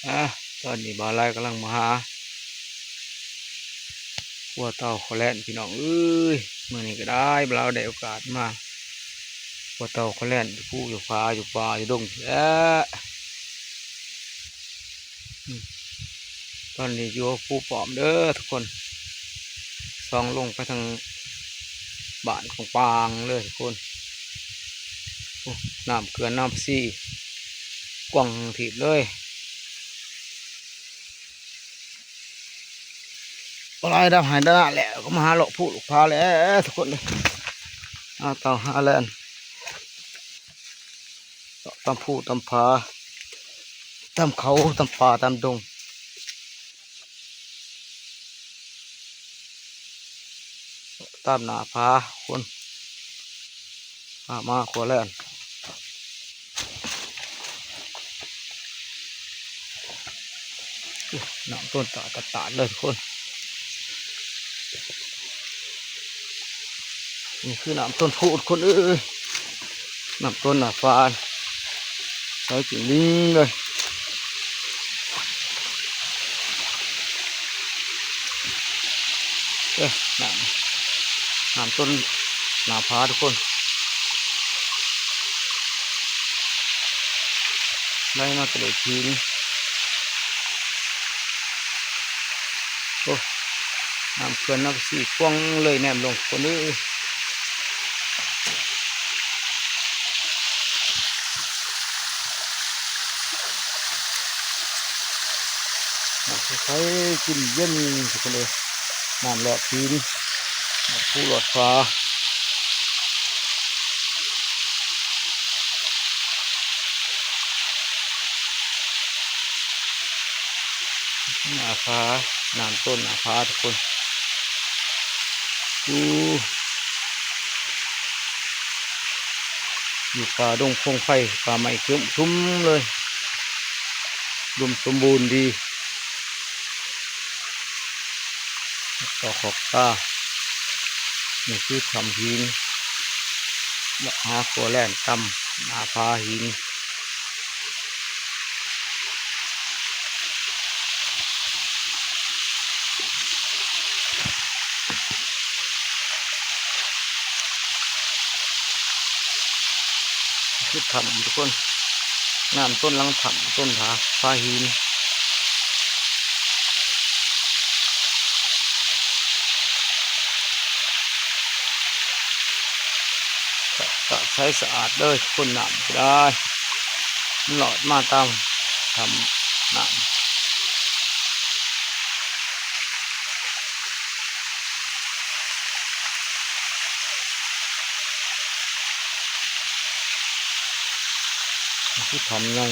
ອາ ຕອນນີ້ບ່າວໄລກຳລັງມາຫາ ຂົວເຕົາຂົວແລ່ນ ພີ່ນ້ອງເອີຍ. ມື້ນີ້ກໍໄດ້ ບ່າວໄລໄດ້ໂອກາດມາ ຂົວເຕົາຂົວແລ່ນ ຢູ່ພູຢູ່ຜາ ຢູ່ປ່າຢູ່ດົງແຫຼະ. ອືມ ຕອນນີ້ຢູ່ພູປ້ອມເດີທຸກຄົນ ສ່ອງລົງໄປທາງບ້ານຂອງປາງເລີຍທຸກຄົນ. ໂອ້ ນ້ຳເຂື່ອນນ້ຳຊີກວ້າງທີບເລີຍ. ບໍ່ຫຼາຍດຳໃຫ້ດຳນາແລ້ວ ກໍມາຫາເລາະພູເລາະຜາແຫຼະທຸກຄົນເອີຍ. ຫາເຕົາຫາແລ່ນ ເລາະຕາມພູຕາມຜາ ຕາມເຂົາຕາມປ່າຕາມດົງ ຕາມໜ້າຜາຄົນ ພາມາຂົວແລ່ນ. ໂອ້ ນ້ຳຕົ້ນຕາດຕາດເລີຍທຸກຄົນ. ນີ້ຄືນ້ຳຕົ້ນພູທຸກຄົນເອີຍ ນ້ຳຕົ້ນໜ້າຜາ ໃສຈິ່ງລິງເລີຍ. ເອີ ນ້ຳ ນ້ຳຕົ້ນໜ້າຜາທຸກຄົນ ໄຫຼມາຕະຫຼອດພີນ. ໂອ້ ນ້ຳເຂື່ອນນ້ຳຊີກວ້າງເລີຍ ແນມລົງຄົນເອີຍ. ນ້ຳໃສໆ ຈິ່ມເຢັນທຸກຄົນເອີຍ ນ້ຳຫຼອດຫີນ ຫຼອດພູຫຼອດຜາ. ໜ້າຜາ ນ້ຳຕົ້ນໜ້າຜາທຸກຄົນ. ອູ້ ຢູ່ປ່າດົງໂຄງໄຟ ປ່າໄມ້ເກີມຊຸມເລີຍ ອຸດົມສົມບູນດີ. ຕໍ່ຂອບຕາ ນີ້ຄືຖ້ຳຫີນ ເລາະຫາຂົວແລ່ນຕາມໜ້າຜາຫີນ. ຄືຖ້ຳທຸກຄົນ ນ້ຳຕົ້ນຫຼັງຖ້ຳ ຕົ້ນຜາ ຜາຫີນ ສະອາດ ໃສສະອາດເດີທຸກຄົນ. ນ້ຳກໍໄດ້ ມັນຫຼອດມາຕາມຖ້ຳນ້ຳ. ນີ້ຄືຖ້ຳໃຫຍ່